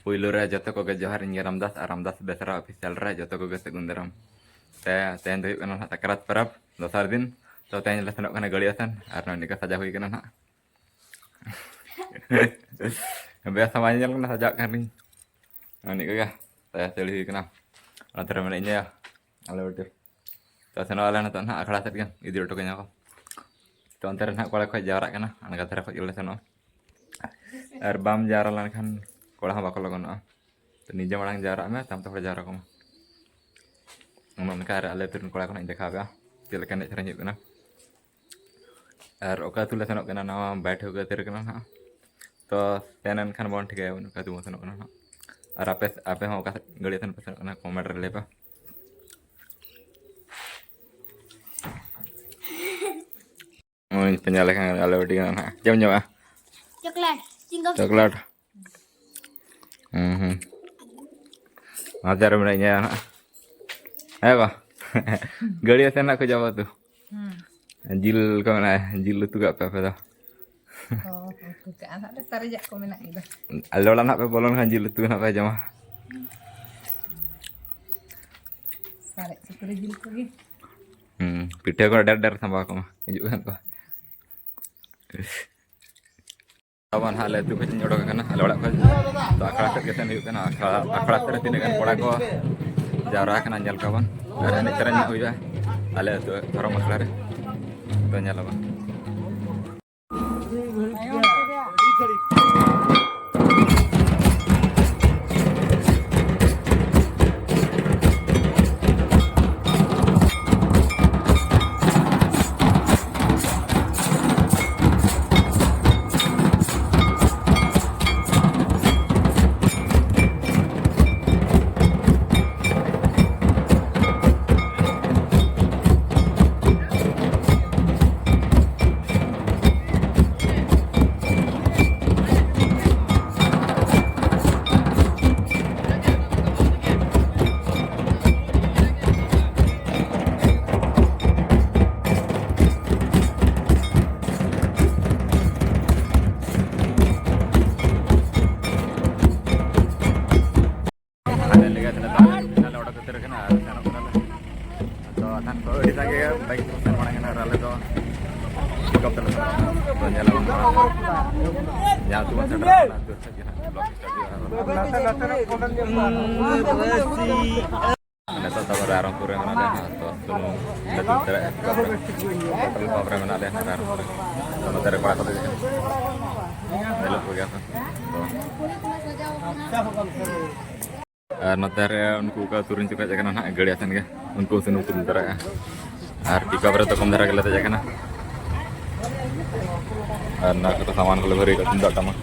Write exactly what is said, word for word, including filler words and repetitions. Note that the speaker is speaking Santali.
ᱯᱩᱭᱞᱩ ᱨᱮ ᱡᱚᱛᱚ ᱠᱚᱜᱮ ᱡᱚᱦᱟᱨ, ᱤᱧ ᱜᱮ ᱨᱟᱢᱫᱟᱥ ᱟᱨ ᱨᱟᱢᱫᱟᱥ ᱵᱮᱥᱨᱟ ᱚᱯᱷᱤᱥᱤᱭᱟᱞ ᱨᱮ ᱡᱚᱛᱚ ᱠᱚᱜᱮ ᱥᱟᱹᱜᱩᱱ ᱫᱟᱨᱟᱢ᱾ ᱛᱮ ᱛᱮᱦᱮᱧ ᱫᱚ ᱦᱩᱭᱩᱜ ᱠᱟᱱᱟ ᱱᱟᱦᱟᱜ ᱥᱟᱠᱨᱟᱛ ᱯᱚᱨᱚᱵᱽ ᱫᱚᱥᱟᱨ ᱫᱤᱱ᱾ ᱛᱚ ᱛᱮᱦᱮᱧ ᱞᱮ ᱥᱮᱱᱚᱜ ᱠᱟᱱᱟ ᱜᱟᱹᱲᱤ ᱟᱥᱮᱱ ᱟᱨ ᱱᱚᱜᱼᱚᱭ ᱱᱤᱝᱠᱟ ᱥᱟᱡᱟᱣ ᱦᱩᱭ ᱠᱟᱱᱟ ᱱᱟᱦᱟᱜ᱾ ᱵᱮᱥ ᱦᱚᱸ ᱵᱟᱭ ᱧᱮᱞ ᱠᱟᱱᱟ, ᱥᱟᱡᱟᱣ ᱠᱟᱱ ᱨᱤᱧ᱾ ᱱᱚᱜᱼᱚᱭ ᱱᱤᱝᱠᱟ ᱜᱮ ᱛᱮ ᱥᱟᱹᱲᱤ ᱦᱩᱭ ᱠᱟᱱᱟ᱾ ᱚᱱᱟ ᱫᱷᱟᱨᱮ ᱢᱮᱱᱟᱜ ᱤᱧᱟᱹ ᱟᱞᱮ ᱵᱟᱹᱴᱤ᱾ ᱛᱚ ᱥᱮᱱᱚᱜ ᱟᱞᱮ ᱱᱤᱛᱚᱜ ᱱᱟᱦᱟᱜ ᱟᱠᱷᱲᱟ ᱥᱮᱫ ᱜᱮ ᱤᱫᱤ ᱦᱚᱴᱚ ᱠᱟᱹᱧᱟ ᱠᱚ᱾ ᱛᱚ ᱚᱱᱛᱮ ᱨᱮ ᱱᱟᱦᱟᱜ ᱠᱚᱲᱟ ᱠᱚ ᱡᱟᱣᱨᱟᱜ ᱠᱟᱱᱟ, ᱚᱱᱟ ᱫᱷᱟᱨᱮ ᱠᱷᱚᱡ ᱜᱮᱞᱮ ᱥᱮᱱᱚᱜᱼᱟ᱾ ᱟᱨ ᱵᱟᱢ ᱡᱟᱣᱨᱟ ᱞᱮᱱᱠᱷᱟᱱ ᱠᱚᱲᱟ ᱦᱚᱸ ᱵᱟᱠᱚ ᱞᱚᱜᱚᱱᱚᱜᱼᱟ᱾ ᱛᱚ ᱱᱤᱡᱮ ᱢᱟᱲᱟᱝ ᱡᱟᱣᱨᱟᱜ ᱢᱮ, ᱛᱟᱭᱚᱢ ᱛᱮ ᱦᱚᱲ ᱡᱟᱣᱨᱟ ᱠᱚᱢᱟ᱾ ᱚᱱᱮ ᱚᱱᱠᱟ ᱟᱨ ᱟᱞᱮ ᱟᱹᱛᱩ ᱨᱮᱱ ᱠᱚᱲᱟ ᱠᱚ ᱱᱟᱦᱟᱜ ᱤᱧ ᱫᱮᱠᱷᱟᱣ ᱯᱮᱭᱟ ᱪᱮᱫ ᱞᱮᱠᱟ ᱮᱱᱮᱡ ᱥᱮᱨᱮᱧ ᱦᱩᱭᱩᱜ ᱠᱟᱱᱟ᱾ ᱟᱨ ᱚᱠᱟ ᱟᱹᱛᱩ ᱞᱮ ᱥᱮᱱᱚᱜ ᱠᱟᱱᱟ, ᱱᱚᱣᱟ ᱵᱟᱭ ᱴᱷᱟᱹᱣᱠᱟᱹ ᱩᱛᱟᱹᱨ ᱠᱟᱱᱟ ᱱᱟᱦᱟᱜ᱾ ᱛᱚ ᱥᱮᱱ ᱮᱱᱠᱷᱟᱱ ᱵᱚᱱ ᱴᱷᱤᱠᱟᱹᱭᱟ ᱵᱚᱱ ᱚᱠᱟ ᱟᱹᱛᱩ ᱵᱚᱱ ᱥᱮᱱᱚᱜ ᱠᱟᱱᱟ ᱱᱟᱦᱟᱜ᱾ ᱟᱨ ᱟᱯᱮ, ᱟᱯᱮ ᱦᱚᱸ ᱚᱠᱟ ᱥᱮᱫ ᱜᱟᱹᱲᱤ ᱟᱥᱮᱱ ᱯᱮ ᱥᱮᱱᱚᱜ ᱠᱟᱱᱟ, ᱠᱚᱢᱮᱱᱴ ᱨᱮ ᱞᱟᱹᱭ ᱯᱮ᱾ ᱱᱚᱜᱼᱚᱭ ᱯᱮ ᱧᱮᱞ ᱞᱮᱠᱷᱟᱱ ᱟᱞᱮ ᱵᱟᱹᱴᱤ ᱠᱟᱱᱟ ᱱᱟᱦᱟᱜ᱾ ᱪᱮᱫ ᱮᱢ ᱡᱚᱢᱟ? Chocolate, chewing gum. ᱪᱚᱠᱞᱮᱴ᱾ ᱦᱩᱸ, ᱦᱩᱸ᱾ ᱟᱨ ᱡᱟᱨ ᱢᱮᱱᱟᱜ ᱜᱮᱭᱟ ᱱᱟᱦᱟᱜ᱾ ᱦᱮᱸ ᱵᱟ? ᱜᱟᱹᱲᱤ ᱟᱥᱮᱱ ᱱᱟᱦᱟᱜ ᱠᱚ ᱡᱚᱢᱟ ᱛᱚ᱾ ᱦᱩᱸ᱾ ᱡᱤᱞ ᱠᱚ ᱢᱮᱱᱟᱜᱼᱟ, ᱡᱤᱞ ᱩᱛᱩ ᱠᱟᱜ ᱯᱮ ᱟᱯᱮ ᱫᱚ᱾ ᱚ, ᱩᱛᱩ ᱠᱟᱜᱼᱟ ᱱᱟᱦᱟᱜ ᱞᱮ, ᱥᱟᱨᱮᱡᱟᱜ ᱠᱚ ᱢᱮᱱᱟᱜ ᱜᱮᱫᱚ᱾ ᱟᱞᱮ ᱚᱲᱟᱜ ᱱᱟᱦᱟᱜ ᱯᱮ ᱵᱚᱞᱚᱱ ᱠᱷᱟᱱ ᱡᱤᱞ ᱩᱛᱩ ᱱᱟᱦᱟᱜ ᱯᱮ ᱡᱚᱢᱟ᱾ ᱥᱟᱨᱮᱡ ᱥᱩᱠᱨᱤ ᱡᱤᱞ ᱠᱚᱜᱮ᱾ ᱦᱩᱸ, ᱯᱤᱴᱷᱟᱹ ᱠᱚ ᱰᱷᱮᱨ ᱰᱷᱮᱨ ᱥᱟᱢᱵᱟᱣ ᱠᱚᱢᱟ, ᱦᱤᱡᱩᱜ ᱠᱷᱟᱱ ᱠᱚ᱾ ᱟᱵᱚ ᱱᱟᱦᱟᱜ ᱟᱞᱮ ᱟᱹᱛᱩ ᱠᱷᱚᱱ ᱤᱧ ᱚᱰᱚᱠ ᱟᱠᱟᱱᱟ, ᱟᱞᱮ ᱚᱲᱟᱜ ᱠᱷᱚᱱ᱾ ᱛᱚ ᱟᱠᱷᱲᱟ ᱥᱮᱫ ᱜᱮ ᱥᱮᱱ ᱦᱩᱭᱩᱜ ᱠᱟᱱᱟ᱾ ᱟᱠᱷᱲᱟ, ᱟᱠᱷᱲᱟ ᱥᱮᱫ ᱨᱮ ᱛᱤᱱᱟᱹᱜ ᱜᱟᱱ ᱠᱚᱲᱟ ᱠᱚ ᱡᱟᱣᱨᱟ ᱟᱠᱟᱱᱟ, ᱧᱮᱞ ᱠᱚᱣᱟ ᱵᱚᱱ᱾ ᱟᱨ ᱮᱱᱮᱡ ᱥᱮᱨᱮᱧ ᱱᱟᱦᱟᱜ ᱦᱩᱭᱩᱜᱼᱟ ᱟᱞᱮ ᱟᱹᱛᱩ ᱫᱷᱚᱨᱚᱢ ᱟᱠᱷᱲᱟ ᱨᱮ᱾ ᱛᱚ ᱧᱮᱞ ᱟᱵᱚᱱ᱾ ᱥᱮᱱ ᱵᱟᱲᱟᱭ ᱠᱟᱱᱟ ᱟᱨ ᱟᱞᱮ ᱫᱚ ᱯᱤᱠᱟᱯ ᱛᱮᱞᱮ ᱥᱮᱱᱚᱜ ᱠᱟᱱᱟ᱾ ᱛᱚ, ᱧᱮᱞ ᱟᱵᱚᱱ ᱱᱟᱦᱟᱜ ᱡᱟᱦᱟᱸ ᱟᱹᱛᱩ ᱵᱚᱱ ᱥᱮᱴᱮᱨᱚᱜ ᱠᱟᱱᱟ, ᱟᱹᱛᱩ ᱥᱮᱫ ᱜᱮ ᱱᱟᱦᱟᱜ ᱵᱞᱚᱜ ᱥᱴᱟᱨᱴ ᱦᱩᱭᱩᱜᱼᱟ᱾ ᱱᱤᱛᱚᱜ ᱛᱟᱯᱚᱨᱮ ᱨᱟᱭᱨᱚᱝᱯᱩᱨ ᱨᱮ ᱢᱮᱱᱟᱜ ᱞᱮᱭᱟ ᱱᱟᱦᱟᱜ, ᱛᱚ ᱥᱩᱱᱩᱢ ᱞᱮ ᱫᱩᱞ ᱛᱟᱨᱟᱭᱮᱫᱼᱟ ᱯᱤᱠᱟᱯ ᱨᱮ᱾ ᱯᱮᱴᱨᱳᱞ ᱯᱟᱢᱯ ᱨᱮ ᱢᱮᱱᱟᱜ ᱞᱮᱭᱟ ᱱᱟᱦᱟᱜ ᱟᱨ ᱱᱚᱛᱮ ᱨᱮ ᱠᱚᱲᱟ ᱠᱚ ᱫᱮᱡ ᱠᱟᱱᱟ᱾ ᱧᱮᱞᱚᱜ ᱠᱚ ᱜᱮᱭᱟ ᱯᱮ᱾ ᱛᱚ ᱟᱨ ᱱᱚᱛᱮ ᱨᱮ ᱩᱱᱠᱩ ᱚᱠᱟ ᱟᱹᱛᱩ ᱨᱮᱱ ᱪᱚᱠᱚ ᱦᱮᱡ ᱟᱠᱟᱱᱟ ᱱᱟᱦᱟᱜ ᱜᱟᱹᱰᱤ ᱟᱛᱮᱱ ᱜᱮ, ᱩᱱᱠᱩ ᱥᱩᱱᱩᱢ ᱠᱚ ᱫᱩᱞ ᱛᱚᱨᱟᱭᱮᱫᱼᱟ᱾ ᱟᱨ ᱯᱤᱠᱟᱯ ᱨᱮ ᱛᱚ ᱠᱚᱢ ᱫᱷᱟᱨᱟ ᱜᱮᱞᱮ ᱫᱮᱡ ᱟᱠᱟᱱᱟ᱾ ᱟᱨ ᱱᱚᱣᱟ ᱠᱚ ᱥᱟᱢᱟᱱ ᱠᱚᱞᱮ ᱵᱷᱟᱹᱨᱤ ᱠᱟᱜᱼᱟ, ᱛᱩᱢᱫᱟᱜ ᱴᱟᱢᱟᱠ᱾